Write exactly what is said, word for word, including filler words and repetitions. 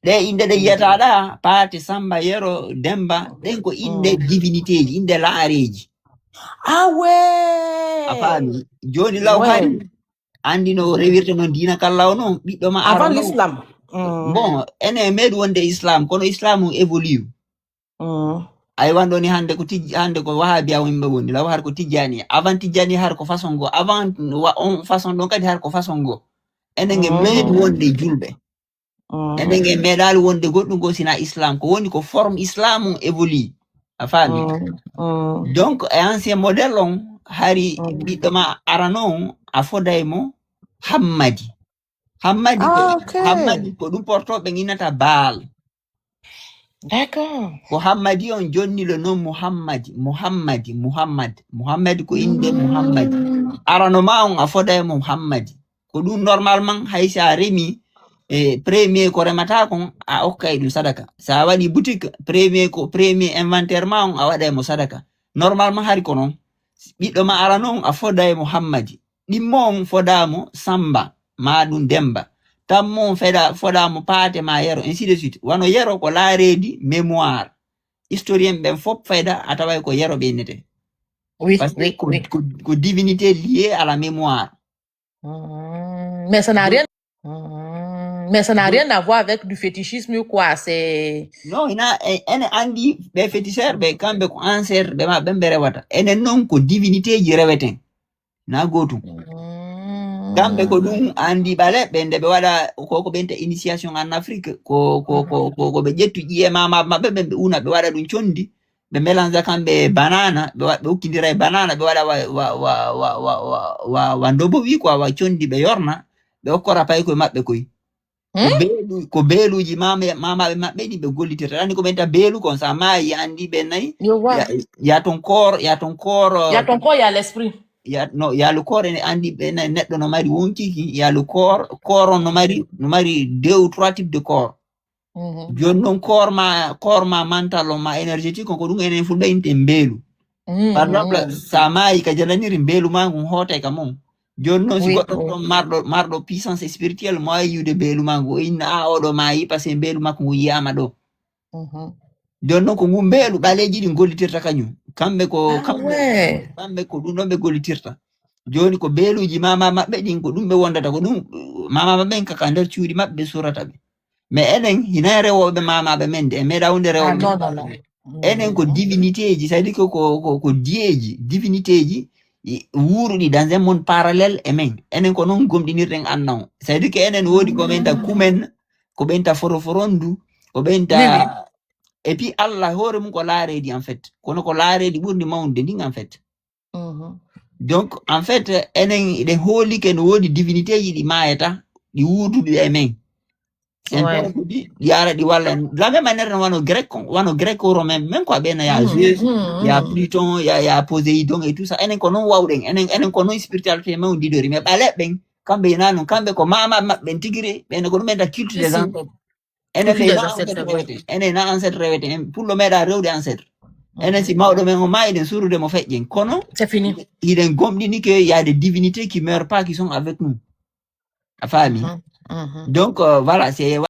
Ɗe innde ɗe yiyataɗa, Paate, Samba, Yero, Demba, ɗen ko innde divinité ji, innde laareeji. Ah ouais. A faami? Jooni law Ouais. hari, anndi no rewirta noon diina kan law noon, ɓiɗɗo ma Avant arano. L'islam. Mm. Bon, enen meeɗi wonde Islam, kono Islam on évolue. Mm. Ay wando ni hannde ko tij hannde ko wahabiya yimɓe woni law har ko tijjani avant tijjani har ko façon go avant wa on façon ɗon kadi har ko façon go enen nge meeɗi wonde julɓe enen nge meeɗaali wonde goɗɗum go sina islam ko woni ko forme islam on évolue a faami donc e ancien modèle on hari ɓiɗɗo ma arano on a foday mo hammadi hammadi ko Ah, ok. Hammadi ko ɗum portoɓe innata baal D'accord. Ko Hammadi on jonni le nom Muhammadi, Muhammadi, Muhammad. Muhammadi ko innde Muhammadi. Arano ma on a foda e Muhammadi. Ko ɗum normalement hay si a remi e premier ko remata kon a okka e ɗum sadaka. Si a waɗi boutique premier ko premier inventaire ma on a waɗa e mo sadaka. Normalement hari ko noon. Ɓiɗɗo ma arano on a foda e Muhammadi. Ɗimmo on foda mo Samba ma ɗum Demba. Tammo on feda foda mo Paate ma Yero ainsi de suite. Wano Yero ko laareedi mémoire. Historien ɓen fof fayda a taway ko Yero ɓe innete. Oui, Parce que oui, ko, oui. ko, ko divinité liée à la mémoire. Mm, mais ça n'a rien. Mm, mais ça n'a rien à voir avec du fétichisme ou quoi. C'est. Non, ina e- ene andi ɓe féticheur ɓe kamɓe ko ancêtre ɓe ma ɓen ɓe rewata. Enen noon ko divinité ji reweten. Na gootum. Mm. Kamɓe ko ɗum andi ɓale ɓe nde ɓe waɗa ko ko ɓenta initiation en Afrique ko ko ko ko ko ɓe ƴettu ƴiye mama maɓɓe ɓe ɓe una ɓe waɗa ɗum condi ɓe mélange kamɓe e banana ɓe wa- ɓe ukkidira e banana ɓe waɗa wa wa wa wa wa wa wa wa ndobo wi quoi wa condi ɓe yorna ɓe okkora pay koye maɓɓe koy. Ko beelu ko beeluji mama mamaɓe maɓɓe ɗi ɓe gollitirta ani ko ɓenta beelu kon sa maayi andi ɓe nayi Yo wa. ya ya ton koor ya ton koor Il y a ton corps, il y a l'esprit. ya no ya le corps ene andi ɓe nayi neɗɗo no mari wonkiki ya le corps corps on no mari no mari deux ou trois types de corps. Mhm. Joni noon corps ma corps ma mental on ma énergétique on ko ɗum enen fulɓe inten beelu. Mm, Par exemple mm. Sa maayi ka jalaniri mbeelu ma ngun hootay ka mum. Joni noon si Oui, goɗɗo oui. ɗon marɗo marɗo puissance spirituelle mo wawi yiwde mbeelu ma ngu o inna a oɗo maayi parce que mbeelu makko ngu yiyama ɗo. Mhm. Joni noon ko ngu mbeelu ɓaleeji ɗi gollitirta kañum kamɓe ko Ah kamɓe ouais. kamɓe ko ɗum ɗon ɓe gollitirta. Joni ko beeluji mama maɓɓe ɗin ko ɗum ɓe wondata ko ɗum mama maɓɓe en kaka nder cuuɗi maɓɓe ɓe surata ɓe. Mais enen hina rewooɓe mamaɓe men de en meeɗa wonde Ah rewooɓe non, men non, non. Enen ko divinité ji c'est à dire que ko ko ko diyeji divinité ji i- wuuruɗi dans un monde parallèle e men enen ko noon gomɗinirɗen anna on c'est à dire que enen woodi ko ɓenta kumen ko ɓenta foroforondu ko ɓenta Oui, oui. Et puis Allah hoore mum ko laareedi en fait kono ko laareedi ɓurndi mawnude ndin en fait. Mhm. Donc en fait enen eɗen hoolike no woodi divinité ji ɗi maayata ɗi wuuduɗi e men. Sen Ouais. tere ko ɗi ɗi ara ɗi walla en la même manière no wano grec on wano grec o romain men quoi ɓena ya Mm, Zeus mm, ya mm. Pluton ya ya Poséidon et tout ça enen ko noon wawɗen enen enen ko noon spiritualité men on didori mais ɓaleɓɓen kamɓe ina noon kamɓe ko mama maɓɓen tigiri ɓene ko ɗum ɓenta culte des Ici. ancêtres. Enen Culture ɓe des na ancêtres, ancêtre ouais. Reweten enen na ancêtre reweten en pullo meeɗa rewde ancêtre. Enen si mawɗo men o maayi ɗen surude mo feƴƴen kono C'est fini. Hiɗen gomɗini que y a des divinités qui meurent pas qui sont avec nous. A faami? Mhm, mhm. Donc euh, voilà c'est